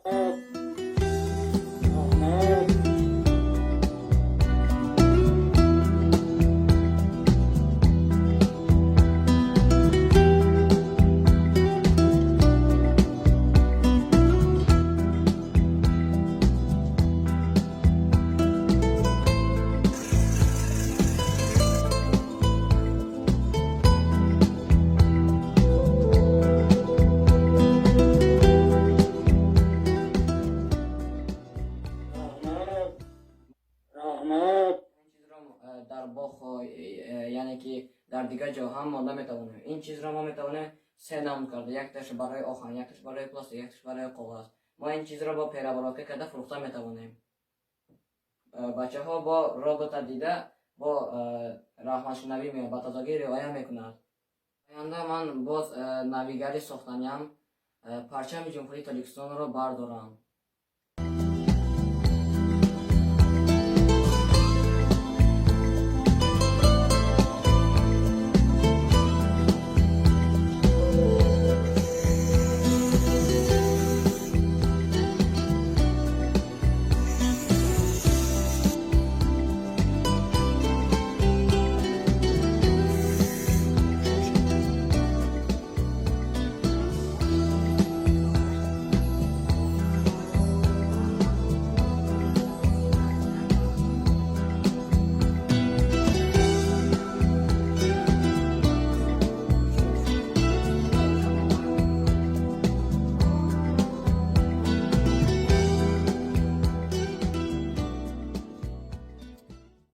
Раҳмат. Раҳмат, раҳмат. Ин чизро дар боғҳо, яъне ки дар дигар ҷо ҳам монда метавонем. Ин чизро мо метавонем се намуд карда: якташ барои оҳан, якташ барои пластик, якташ барои коғаз. Мо ин чизро бо переработка карда фурӯхта метавонем. Бачаҳо бо робота дида бо раҳматшунавӣ ба тозагӣ риоя мекунад. Оянда ман боз навигарӣ сохтаниам, парчами Ҷумҳурии Тоҷикистонро бардорам.